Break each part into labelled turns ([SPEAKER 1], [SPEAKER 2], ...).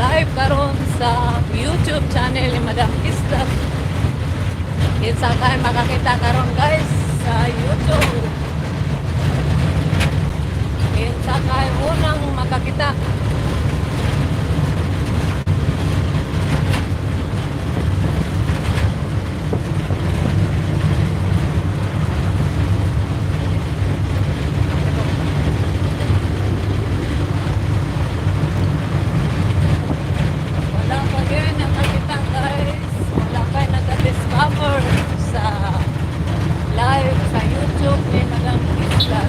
[SPEAKER 1] Live karon sa YouTube channel ni Madam Isla. Kinsa kay makakita karon, guys, sa YouTube? Kinsa kay unang makakita? Wala pa gyud nakakita, guys. Wala pa naka-discover sa live sa YouTube ni Madam Isla.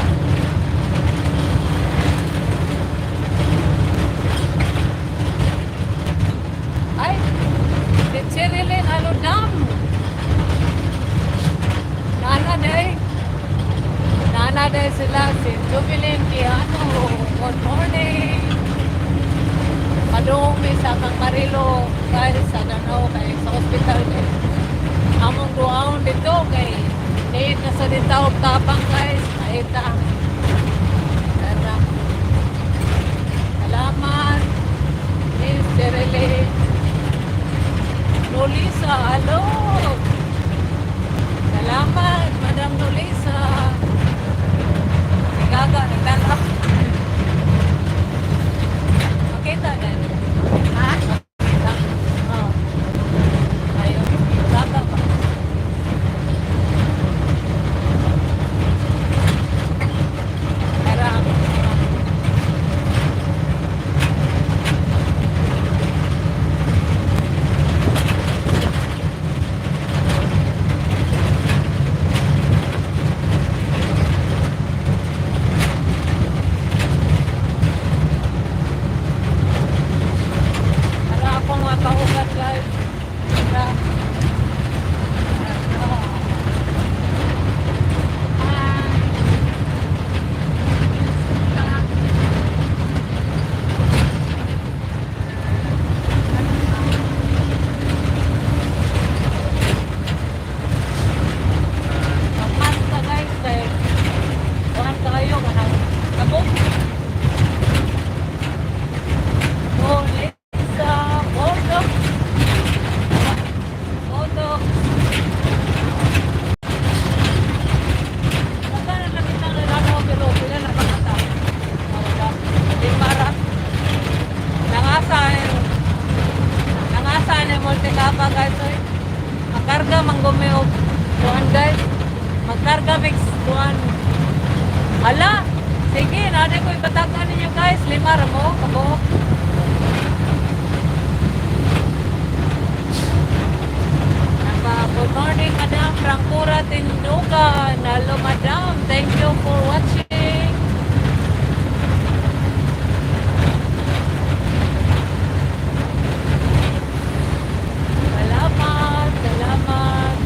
[SPEAKER 1] Ay, si Cherilyn Alodam. Nana day. Nana day sila si Jubilin Kiano. Good morning. Padung mi sa Kang Marilo, guys, sa Danao kay sa hospital kay among duaon dito kay need na sa dito og tabang, guys. Maita. Tara. Salamat. Miss Cherilyn. Nolisa, hello. Salamat, Madam Nolisa. Si Gaga, nagdala. Makita na.
[SPEAKER 2] Ha?
[SPEAKER 1] Makita.
[SPEAKER 2] Oh.
[SPEAKER 1] Ayun, Gaga ba? Tara. Tara ako nga kaugat, guys. Tara. Tara.
[SPEAKER 2] Ah.
[SPEAKER 1] Magmas ka, guys, kay kuhan kayo kanang kabog. Oh, Lisa, Botox. Botox. Magkano na kita nalano pero pila na pakata? Wala. Lima ra. Nangasa eh. Nangasa ni Multicaba, guys, oy. Magkarga manggumi og kuan, guys. Magkarga mix kuan. Hala, sige, nade ko ipatakan ninyo, guys. Lima ra mo, kabuok. Naka, good morning, Madam Francura Tindugan. Hello, Madam. Thank you for watching. Salamat, salamat.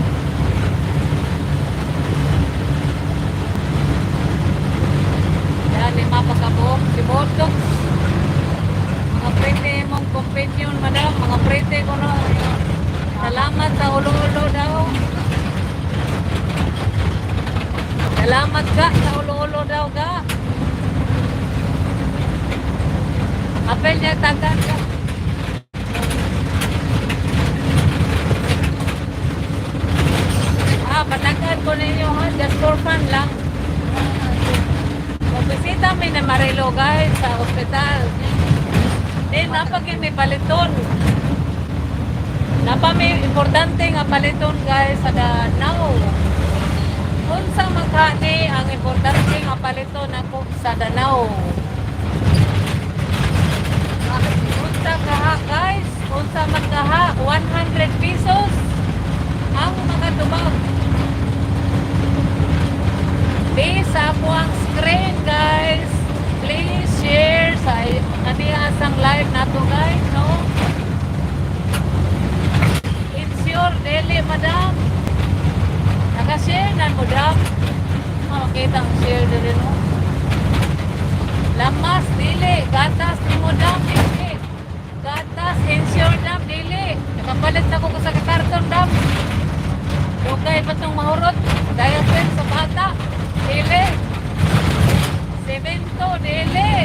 [SPEAKER 1] Yan, lima pa kabuok. Si Botox. Mga pretty mong companion, Madam. Mga pretty ko no. Salamat sa ulo-ulo daw. Salamat ka sa ulo-ulo daw ka. Apel niya tagan ka. Ah, patagan ko ninyo ha. Just for fun lang. Magbisita mi na Marilo, guys, sa ospital. Then napagin may paliton. Napa may importante nga paliton, guys, sa Danao. Unsa man kani ang importante nga paliton nako sa Danao? Unsa kaha, guys? Unsa man kaha? 100 pesos ang makatubag. Please, sa ako ang screen, guys. Please share sa kaniya sang live nato, guys, no? It's your daily, Madam. Naka-share na mo, Dam. Oh, makita ang share diri, no? Lamas, dili. Gatas ni mo, Dam, dili. Gatas, ensure, Dam, dili. Nakapalit na ko sa karton, Dam. Dugay pa tong mahurot. Diaper sa bata. Dili. Semento, dili.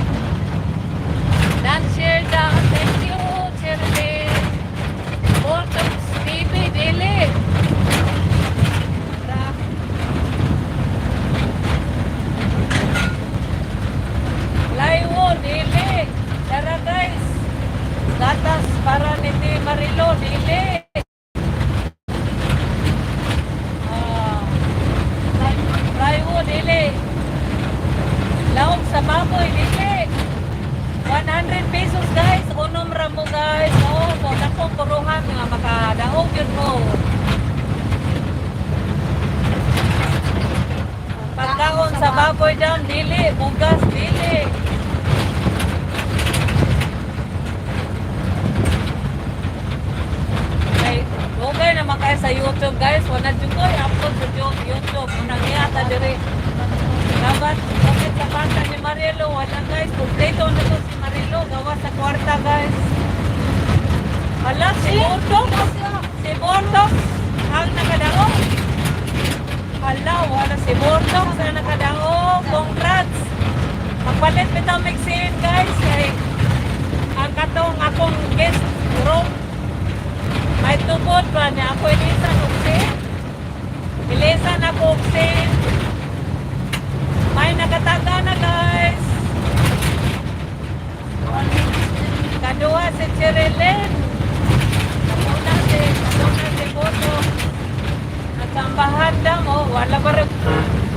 [SPEAKER 1] Dan share da. Thank you. Gatas para ni Ti Marilo, dili. Ah, plywood, dili. Lahok sa baboy, dili. 100 pesos, guys. Unom ra mo, guys. Oh, so dakong kuruhan nga makadaog yun mo. Pagkaon sa baboy dam, dili. Bugas, dili. Kay dugay naman kayo sa YouTube, guys. Wala jud ko upload sa YouTube. Unang iya ta diri. Dapat bakit sa bata ni Marielo wala, guys. Kompleto na to si Marielo gawa sa kwarta, guys. Hala, si Botox. Si Botox ang nakadaog. Hala, wala si Botox ang nakadaog. Congrats. Magpalit bitaw mixin, guys, kay ang katong akong guest room may tubod ba niya ako ilisan og sin. Ilisan ako og sin. May nakataga na, guys. Kaduha si Cherilyn. Una si Boto. Natsambahan daw mo. Wala ba rin,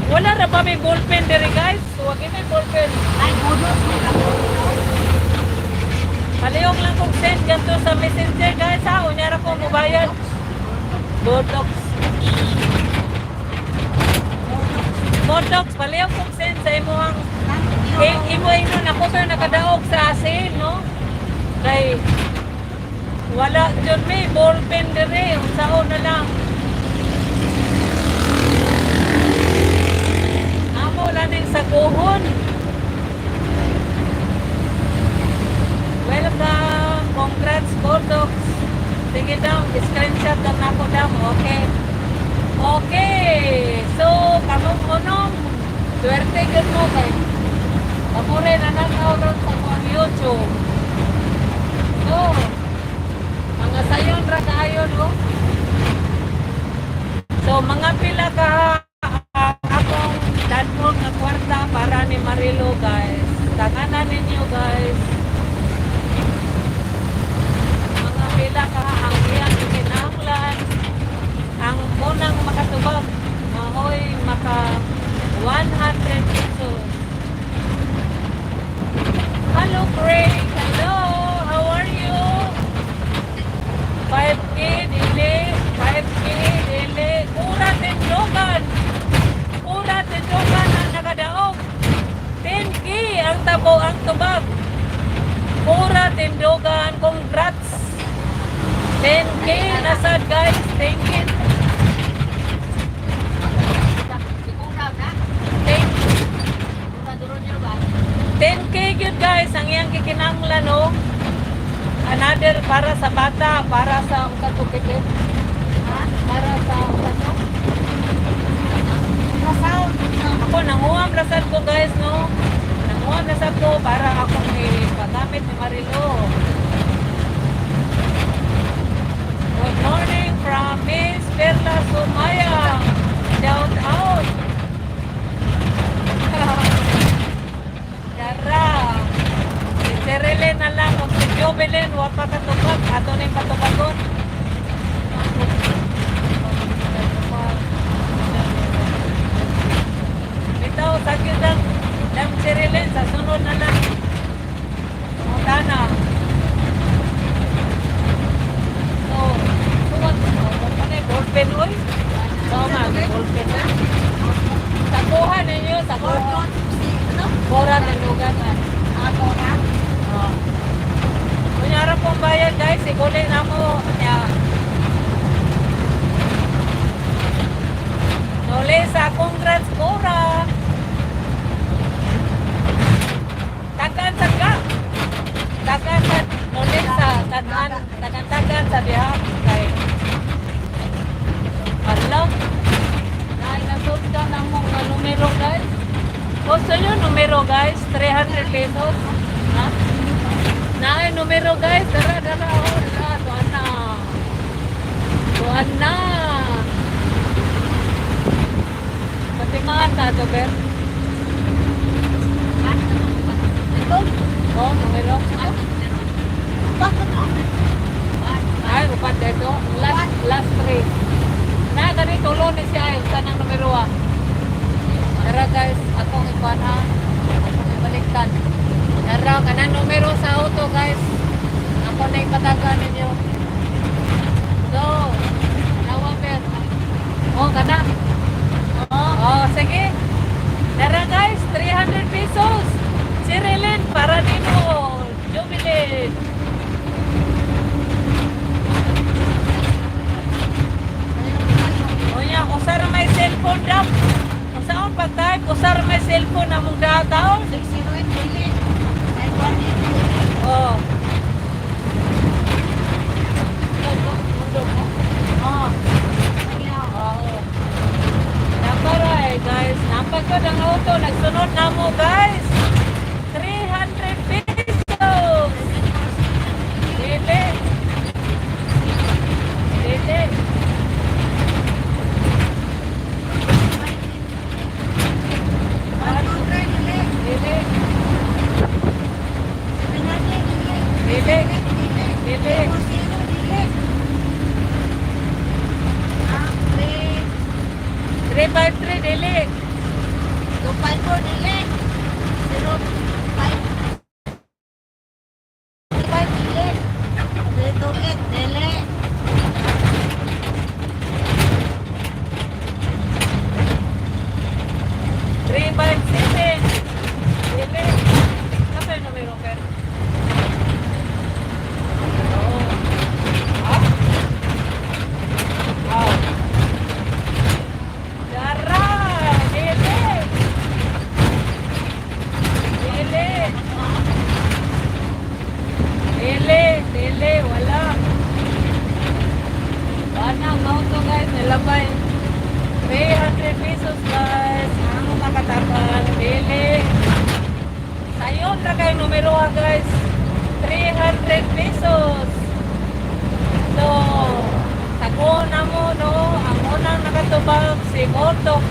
[SPEAKER 1] wala ra ba may ballpen diri, guys? Huwag may ballpen.
[SPEAKER 2] Ay, budos mo ka.
[SPEAKER 1] Palihog lang kong send ganito sa Messenger, guys, ha. Unya ra ko mobayad. Botox. Botox, palihog kong send sa imuhang eh, imo ino na ko pero nakadaog sa asin, no? Kay wala jud may ballpen dire, unsaon na lang. Amo lang ning saguhon. Welcome! Congrats, Botox! Sige daw, screenshot lang ako daw. Okay. Okay. So, kamong unom. Swerte gyud mo kay kamo rin na nang sa akong YouTube. So, mga sayon ra kaayo, no? So, mga pila ka akong dadmog nga kwarta para ni Marilo, guys. Taganan ninyo, guys. Mga pila ka ang iyang kinahanglan. Ang unang makatubag maoy maka 100 pesos. Hello, Craig. Hello. How are you? 5K, dili. 5K, dili. Pura tindugan. Pura tindugan ang nakadaog. 10K ang tabo ang tubag. Pura tindugan. Congrats. 10K nasad, guys. 10K.
[SPEAKER 2] Siguro na.
[SPEAKER 1] 10
[SPEAKER 2] Siguro niyo ba?
[SPEAKER 1] 10K gyud, guys, ang iyang gikinahanglan, no. Another para sa bata, para sa unsa to, kike?
[SPEAKER 2] Ha?
[SPEAKER 1] Para sa unsa to?
[SPEAKER 2] Ultrasound.
[SPEAKER 1] Ako nanguham ra sad ko, guys, no. Nanguham ra sad ko para akong ipagamit ni Marilo. Good morning from Miss Perla Sumaya. Shout out. Dara. Si Cherilyn na lang o si Jubilin, wa pa katubag. Ato ning patubagon. Bitaw, sakit lang. Lang Cherilyn, sa sunod na lang. Tumuta na. So, suwat, oh, ano yung ballpen, oy? So, nga, ballpen na. Sakuha ninyo, sakuha.
[SPEAKER 2] Gordon, si ano?
[SPEAKER 1] Bora tindugan.
[SPEAKER 2] Ako na.
[SPEAKER 1] Oh. Kunyara pong bayad, guys, iguli na mo. Nya. Nolesa, congrats, Cora. Tagan sa ka. Tagan sa Nolesa, tagan, tagan tagan sa diha kay Adlaw. Naay nasultan ang mga numero, guys. Gusto nyo numero, guys? 300 pesos. Ha? Naay numero, guys. Dara, dara. Oh, dara. Tuan na. Tuan na. Patimaan na to, Ber.
[SPEAKER 2] Ito.
[SPEAKER 1] Oh, numero.
[SPEAKER 2] Ano? Upat na to.
[SPEAKER 1] Ay, upat dito. Last, last three. Na, gani tulo ni siya ay usa ng numero ah. Tara guys, akong ikuan ha. Akong ibaliktad. Tara, kanang numero sa auto guys. Ako na ipatagan ninyo. So, nawa per. Oh, kana. Oh, sige. Tara guys, 300 pesos. Si Relin para nimo. Jubilin. Onya, usa ra may cellphone dam. Usaon pa type, usa ra may cellphone among data.
[SPEAKER 2] 608 dili. 918 dili.
[SPEAKER 1] Oh. Mundo mo.
[SPEAKER 2] Oh. Ayaw.
[SPEAKER 1] Oo. Naparay guys, napagod ang auto, nagsunod na mo guys. 300 pesos. Dili. Dili.
[SPEAKER 2] 123 dili.
[SPEAKER 1] Dili.
[SPEAKER 2] 700 dili.
[SPEAKER 1] Dili.
[SPEAKER 2] Dili.
[SPEAKER 1] Dili.
[SPEAKER 2] 40 dili. Ah, 3
[SPEAKER 1] 353 dili.
[SPEAKER 2] 254 dili. 0 5 5 dili. 328 dili.
[SPEAKER 1] 357. Dili. Kasi numero per. Oo. Ha? Wow. Dara! Dili! Dili! Dili! Dili! Wala! Wala ang auto guys. Nilabay. 300 pesos guys. Ang makatapan. Dili. Sayon ra kayo numero ha guys. 300 pesos. So, tago na mo no. Ang unang nakatubang si Gordox.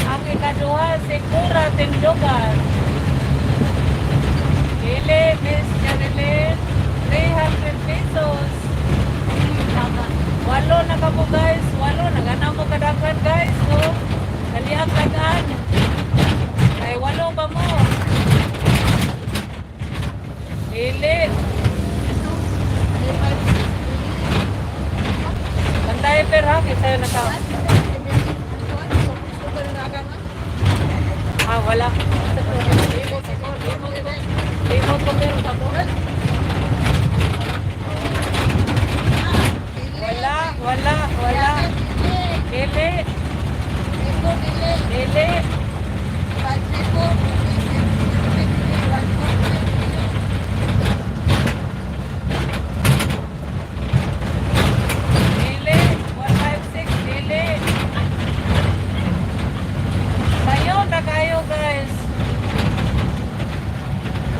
[SPEAKER 1] Ang ikaduha si Cura Tindugan. Dili, Miss Jerilyn. 300 pesos. Walo na ka mo guys. Walo. Nagana mo kadaghan guys. So, dali ang tagaan. Kay walo pa mo. Dili. Bantay per ha. Kaysa yun naka. Ah, wala. Limo ko pero sa Wala, wala, wala. Dili. Dili. Dili. 156, dili. Sayo na kayo guys.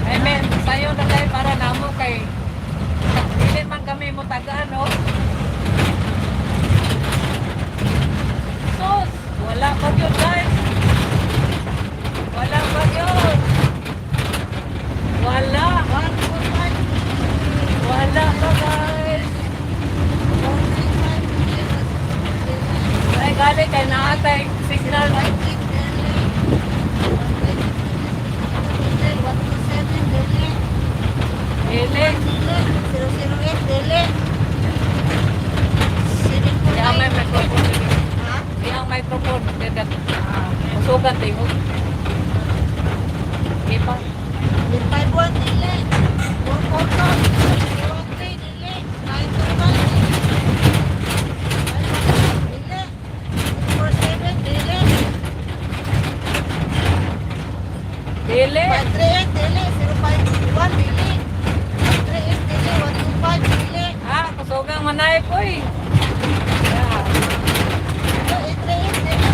[SPEAKER 1] I mean, sayo na kayo para namo kay dili man kami mo tagaan, no? Sus, wala pa yun guys. Wala pa yun. Wala. Wala pa guys. Ay, gali kay naatay signal. Dili. Di ang may microphone. Di ang microphone. Dagat. Usugan tingog. Ipa.
[SPEAKER 2] 51 dili. 442. 413 dili. 925 dili. 47 dili.
[SPEAKER 1] Dili.
[SPEAKER 2] 538 dili. 051 dili. 538 dili. 125 dili.
[SPEAKER 1] Ah, kusugang manay ko eh. Yeah.
[SPEAKER 2] 838 dili.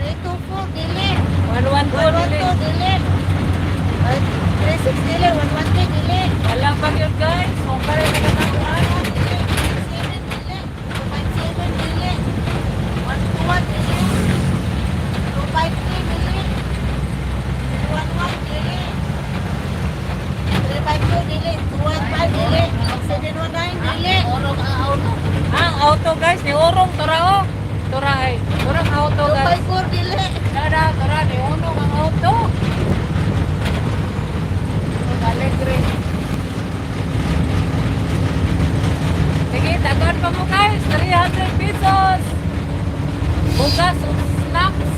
[SPEAKER 2] 324 dili.
[SPEAKER 1] 112 dili.
[SPEAKER 2] 112 dili. 36 dili. 113 dili.
[SPEAKER 1] Wala pa yun guys. Kung pare nagkatakuan.
[SPEAKER 2] 7 dili. 257 dili. 121 dili. 253 dili. 311 dili. 352 dili. 215
[SPEAKER 1] auto, guys, ni urong tura oh. Tura ay. Turang auto, guys.
[SPEAKER 2] 254 dili.
[SPEAKER 1] Dada, tura ni unong ang auto. Alegre. Sige, tagaan pa mo, guys, 300 pesos. Bugas ug snacks.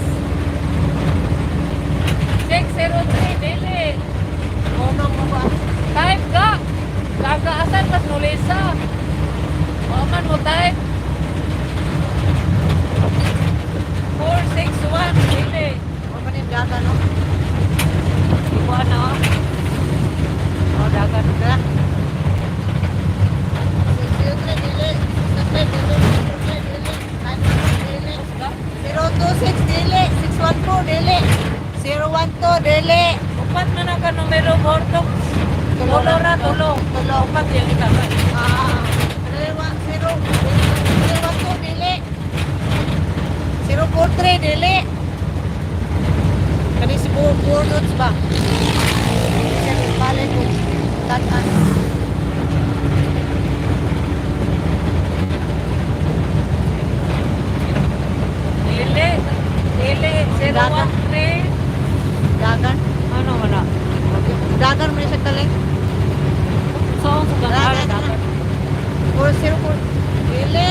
[SPEAKER 1] 603 dili.
[SPEAKER 2] Unong mo ba?
[SPEAKER 1] Type ka. Kagaasan pas nulisa. Wa man mo type. 461 dili.
[SPEAKER 2] Wa man yung daga no.
[SPEAKER 1] Ikuha na oh. Oh, dagan.
[SPEAKER 2] Dara. 603 dili. 603 dili. 603 dili. 9 dili. 026 dili. 614 dili. 012 dili.
[SPEAKER 1] Upat man ang ka numero Bortox. Tulo ra tulo.
[SPEAKER 2] Tulo.
[SPEAKER 1] Upat yung ikapat.
[SPEAKER 2] Ah, 0 012 dili. 043 dili. Kani si Bordots ba? Siya balik ko. Tataan.
[SPEAKER 1] Dili. Dili. 013.
[SPEAKER 2] Dagan.
[SPEAKER 1] Ano wala?
[SPEAKER 2] Dagan mo siya kaling.
[SPEAKER 1] So, sa
[SPEAKER 2] Dagan.
[SPEAKER 1] dagan.
[SPEAKER 2] 404 dili.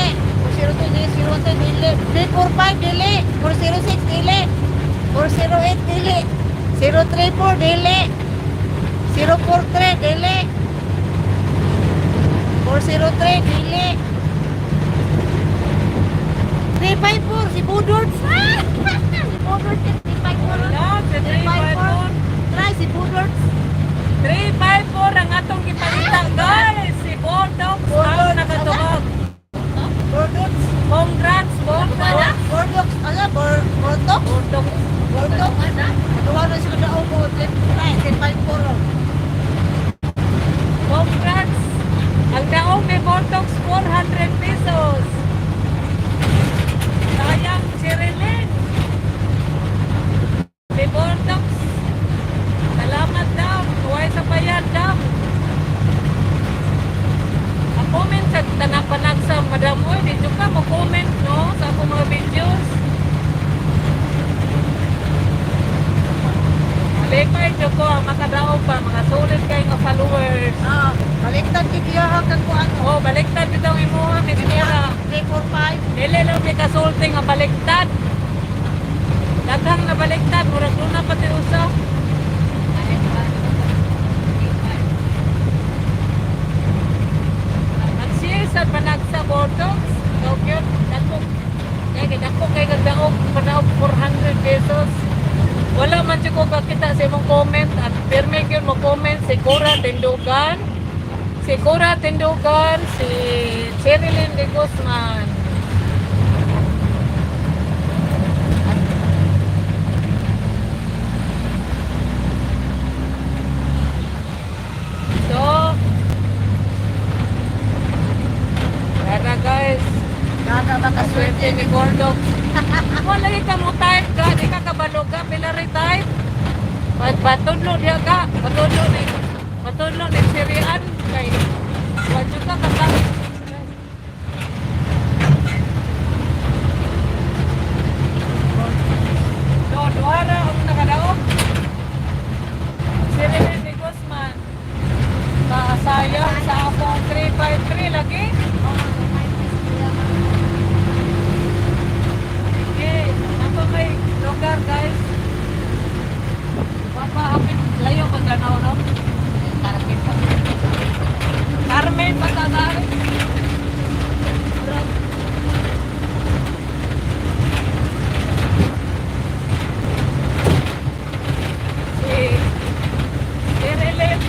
[SPEAKER 2] 402 dili. 012 dili. 345 dili. 406 dili. 408 dili. 034 dili. 043 dili. 403 dili. 354 si Budurds. Si Budurds 354.
[SPEAKER 1] Wala, si 354.
[SPEAKER 2] Try si Budurds.
[SPEAKER 1] 354 ang atong gipalita, guys. Si Bortox ang nakatubag.
[SPEAKER 2] Budurds.
[SPEAKER 1] Congrats, Bortox.
[SPEAKER 2] Bordox, ala, Bortox?
[SPEAKER 1] Bortox.
[SPEAKER 2] Bordox? Nagawa na sila daw ko, 354.
[SPEAKER 1] Congrats. Ang daong ni Bortox, 400 pesos. Sayang, Cherilyn. Si Bortox. Salamat, Dam. Huwag sa bayad, Dam. Ang comment sa tanapanag sa Madam Uy, di ka mo comment, no? Sa akong mga videos. Malipay jud ko ang makadaog pa, mga sulit kayo nga followers.
[SPEAKER 2] Ah, baliktad kay kang kuan.
[SPEAKER 1] Oh, baliktad bitaw imuha, Miss Mira.
[SPEAKER 2] 345.
[SPEAKER 1] Dili lang may kasulti nga baliktad. Daghang na baliktad, murag doon na pati usa. Nag-share sa panagsa Botox. So cute. Dako. Kaya dako kay kagdaog padaog 400 pesos. Wala man jud ko kakita sa imong comment at pirmi gyud mo comment si Cora Tindugan. Si Cora Tindugan, si Sherilyn De Guzman. So, tara guys,
[SPEAKER 2] Daga ba ka
[SPEAKER 1] swerte
[SPEAKER 2] swerte
[SPEAKER 1] ni Gordo. Wala ka mo type ka, di ka kabalo ka, pila rin type. Patudlo diya ka, patudlo ni Sirian kay wadyo ka kata. So, duha ra ang nakadaog. Si Rene de Guzman. Kaasayang sa akong 353 lagi. Okay, napa may lugar, guys. Papahapit layo pag ganaw, no?
[SPEAKER 2] Carmen pa.
[SPEAKER 1] Carmen, patagay. Si Sherilyn.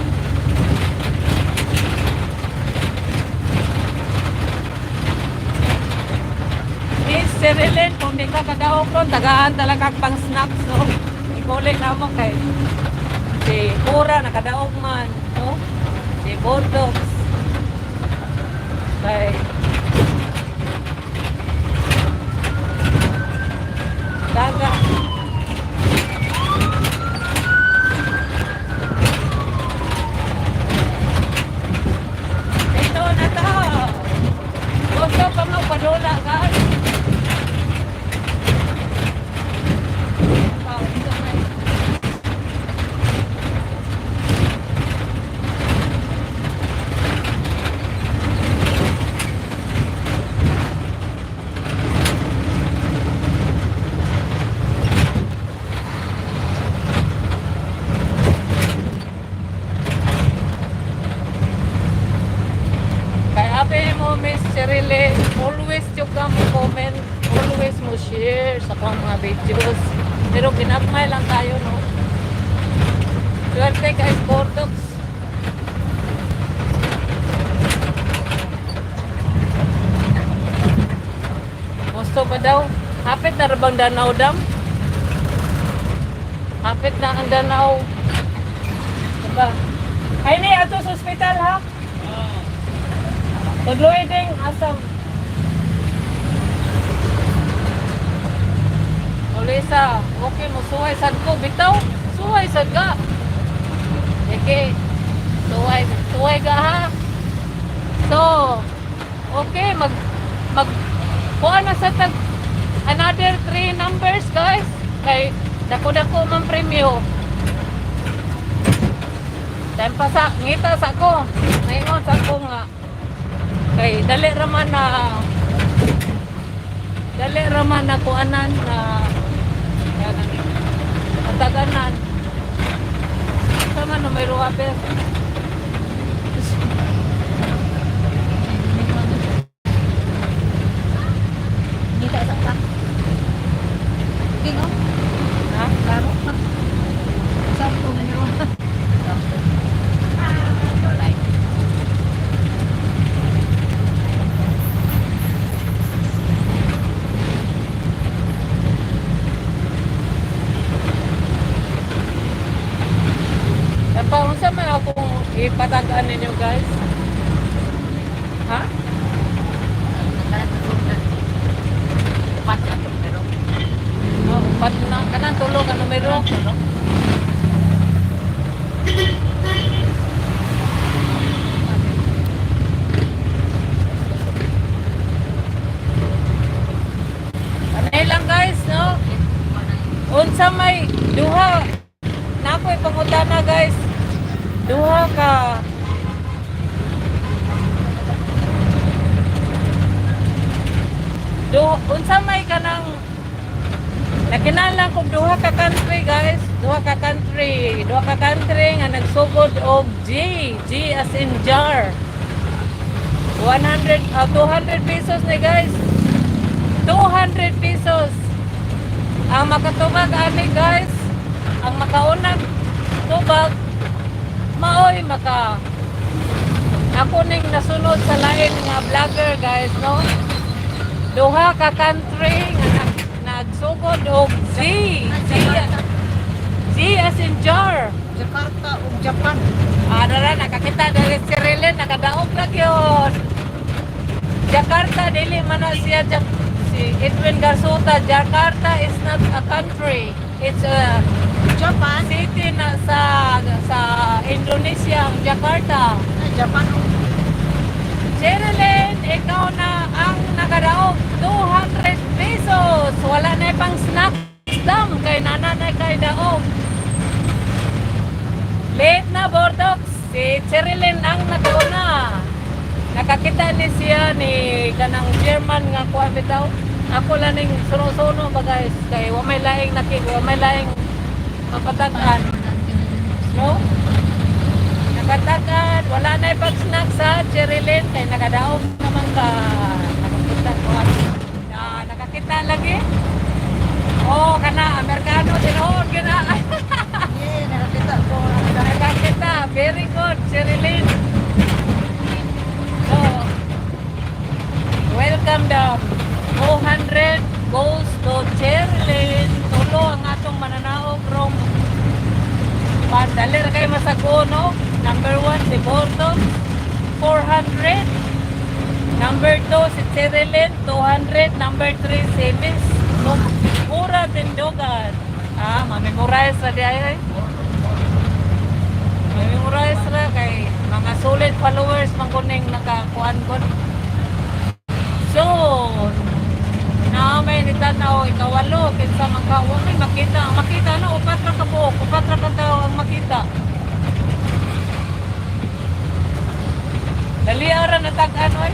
[SPEAKER 1] Miss Sherilyn, kung di ka kadaog ron, tagaan talaga pang snacks, no? Ikulit na mo kay si Cora nakadaog man, no? Si Bordox. Kay Daga. Ito na to. Gusto pa mo. Dula guys. Wow, ito may Kaya abi mo, Miss Cherile, always yung ka mo comment, always mo share sa akong mga videos. Pero ginagmay lang tayo, no? Swerte kay Sportox. Gusto ba daw? Hapit na ra bang Danau Dam? Hapit na ang Danau. Diba? Ay ni, ato sa ospital ha? Tagluoy ding asam. Ulisa, okay mo suway sad ko bitaw. Suway sad ka. Okay. Suway, suway ka ha. So, okay mag mag kuha na sa tag another three numbers, guys. Kay dako-dako man premyo. Time pa sa ngita sa ko. Naingon sa ko nga kay dali raman na kuanan na yan ang taganan sama no may ruwaper.
[SPEAKER 2] Ngita sa ka. Gingo.
[SPEAKER 1] Ha?
[SPEAKER 2] Klaro. Sa numero.
[SPEAKER 1] Like. Pa, unsa man akong ipatagaan ninyo, guys? Ha?
[SPEAKER 2] Upat na numero.
[SPEAKER 1] Oh, upat na kanang tulo ka numero.
[SPEAKER 2] Tulo.
[SPEAKER 1] Anay lang, guys, no? Unsa may duha na ako'y pangutana, guys. Duha ka duha, unsa may kanang nakinahanglan kog duha ka country, guys, duha ka country, duha ka country nga nagsugod og G, G as in jar. 100 200 pesos ni, guys. 200 pesos. Ang makatubag ani, guys, ang makaunang tubag maoy maka ako ning nasunod sa lain nga vlogger, guys, no? Duha ka country nga nagsugod og G, G, G as in jar.
[SPEAKER 2] Jakarta ug Japan.
[SPEAKER 1] Ah, dara nakakita diri si Rilin, nakadaog na gyud. Jakarta dili man na siya si Edwin Garsuta. Jakarta is not a country. It's a
[SPEAKER 2] Japan.
[SPEAKER 1] City na sa Indonesia ang Jakarta.
[SPEAKER 2] Ay, Japan ug
[SPEAKER 1] Sherilyn, ikaw na ang nakadaog 200 pesos. Wala na pang snacks dam kay nana na kay daog. Late na, Bordox. Si Sherilyn ang nakauna. Nakakita ni siya ni kanang German nga kuan bitaw. Ako lang ning suno-suno ba, guys, kay wa may laing naki wa may laing mapatag-an. No? Nakatagan, wala na ipag snack sa Sherilyn kay nakadaog naman ka. Nakakita ko. Ah, nakakita lagi. Oh, kana Amerikano tinuod gina.
[SPEAKER 2] Yeah, nakakita ko.
[SPEAKER 1] Nakakita. Very good, Sherilyn. So, welcome down. 200 goes to Sherilyn. Tulo ang atong mananaog rong Padali ra kay masago, no? Number 1, si Borto, 400. Number 2, si Cherilyn, 200. Number 3, si Miss Mura Tindogan. Ah, mamemorize ra di ay. Mamemorize ra kay mga solid followers man kuning nakakuan ko. So, So, ikawalo, kinsa man ka, wa may makita. Ang makita no, upat ra ka buok, upat ra ka tao ang makita. Dali ara na tag-an oy.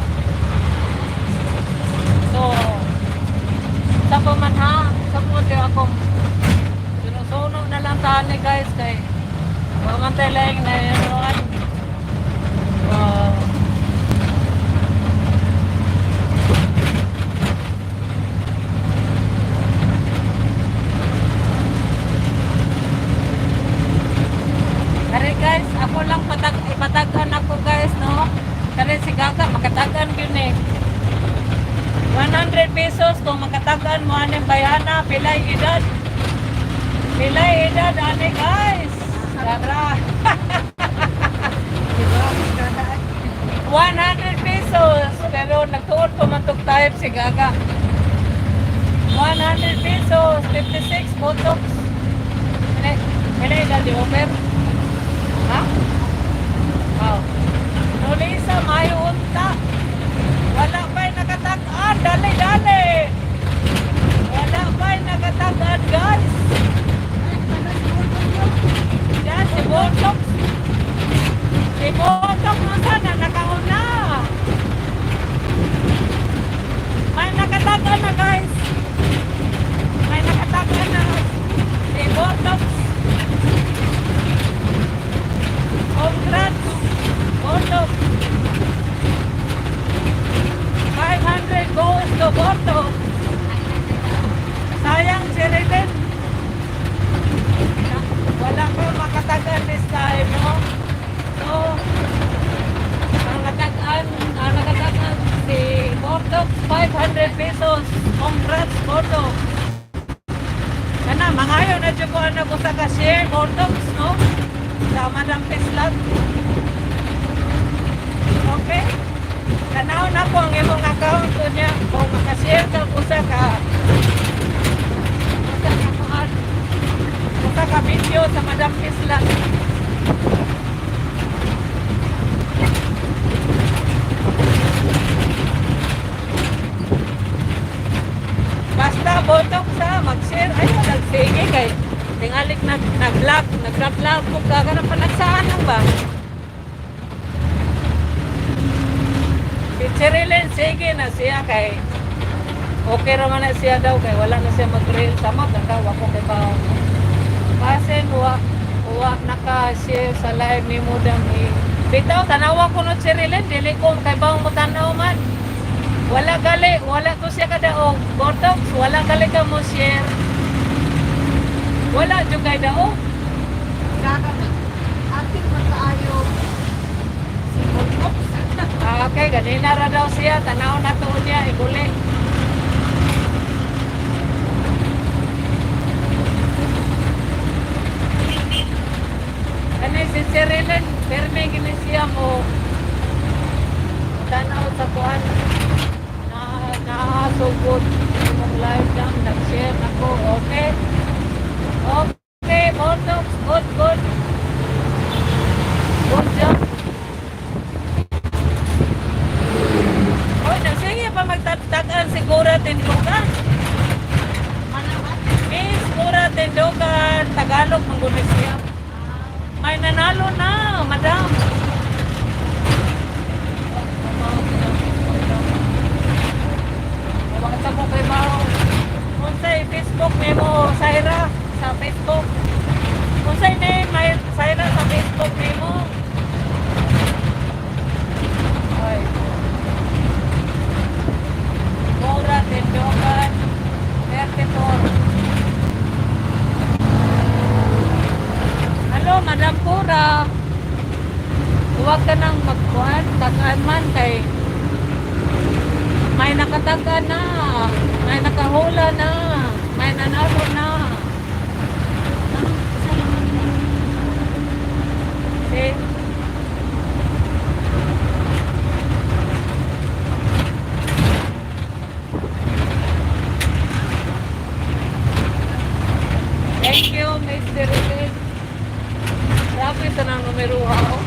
[SPEAKER 1] So, sa pa man ha, sa po di akong sinusunog na lang tani, guys, kay wa man tay laing na inuan. Kare guys, ako lang ipatagan ako, guys, no? Kare si Gaga, makatagan yun eh. 100 pesos kung makatagan mo anong bayana, pilay edad. Pilay edad, ani guys. Tara. 100 pesos. Pero nagtuon pa man tog type si Gaga. 100 pesos, 56 botox. Pilay, pilay edad di offer. Ha? Wow. Nulisa, mayo unta. Wala pa'y nakatag-an. Dali, dali. Wala pa'y nakatag-an, guys. Yan, si Botox. Si Botox mo sana, nakauna. May nakatag-an na, guys. May nakatag-an na. Si Botox. Congrats! Botox! 500 goes to Botox! Sayang si Relen. Wala ko makatagal this time, no? So, ang nakatagan si Botox, 500 pesos. Congrats, Botox! Kana, mangayo na dyan ko ano ko sa cashier, Botox, no? Sa Madam Pislat. Okay? Tanaw na ko ang imong account ko niya. Kung makashare ka usa ka kuan, usa ka video sa Madam Pislat. Basta botok sa mag-share ayo nagsige kay tingalik nag nag-vlog, nag-vlog ko ka kana panagsaan lang ba? Si Cherilyn, sige na siya kay okay raman na siya daw kay wala na siya mag-reel sama kakawa ko kay bawo. Pasen wa wa naka-share sa live ni mo dam eh. Bitaw tanawa ko no Cherilyn, dili ko kay bawo mo tanaw man. Wala gali, wala to siya kadaog. Botox, wala gali ka mo share. Wala jud kay daog.
[SPEAKER 2] Gaga, active man kaayo si Botox.
[SPEAKER 1] Ah, okay, ganina ra daw siya, tanaw na to niya iguli. Kani si Cherilyn, perme gini siya mo tanaw sa kuan na nakasugod imong live lang, nag-share nako, okay? Okay, Botox, good, good. Good job. Oy, nagsige pa magtagtagan si Cora Tindugan. Miss Cora Tindugan, Tagalog manggunis siya. May nanalo na, madam. Wala ko kay Mao. Unsay Facebook nimo, Saira, sa Facebook? Unsay name may Saira sa Facebook nimo? Ay. Cora Tindugan, 34. Hello, Madam Cora. Huwag ka nang magkuhan, tagaan man kay may nakataga na, may nakahula na, may nanalo na. See? Thank you, Mr. Ruben. Grabe sa nang numero ha. Oh.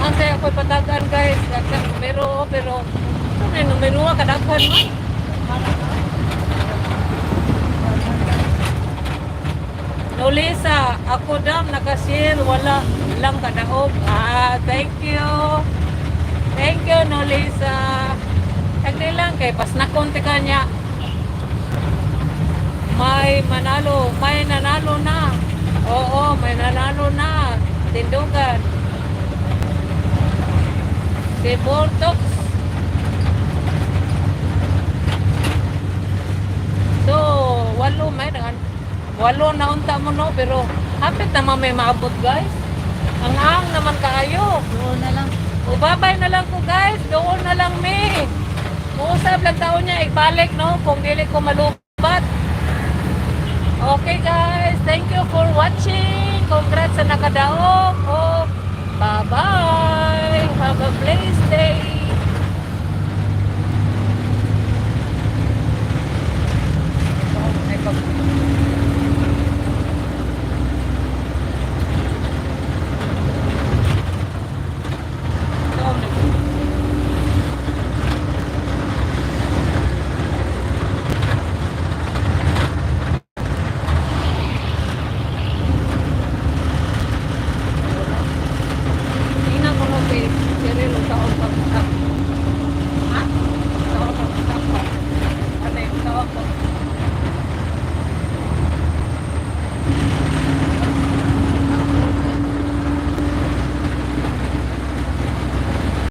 [SPEAKER 1] Ang saya ko. patagan, guys. Daghan numero, pero ano na yung numero kadaghan man. Nolisa, ako dam nakashare, wala lang kadaog. Ah, thank you. Thank you, Nolisa. Tagdi lang kay pas na konti kanya. May manalo, may nanalo na. Oo, may nanalo na. Tindugan. Si Bortox. So, walo may dangan. Walo na unta mo, no, pero hapit naman may maabot, guys. Ang ang naman kaayo.
[SPEAKER 2] Doon na lang.
[SPEAKER 1] O babay na lang ko, guys, doon na lang mi. Muusab lang taon niya ibalik, no, kung dili ko malubat. Okay guys, thank you for watching. Congrats sa nakadaog. Oh, bye-bye. Have a blessed day. Ay,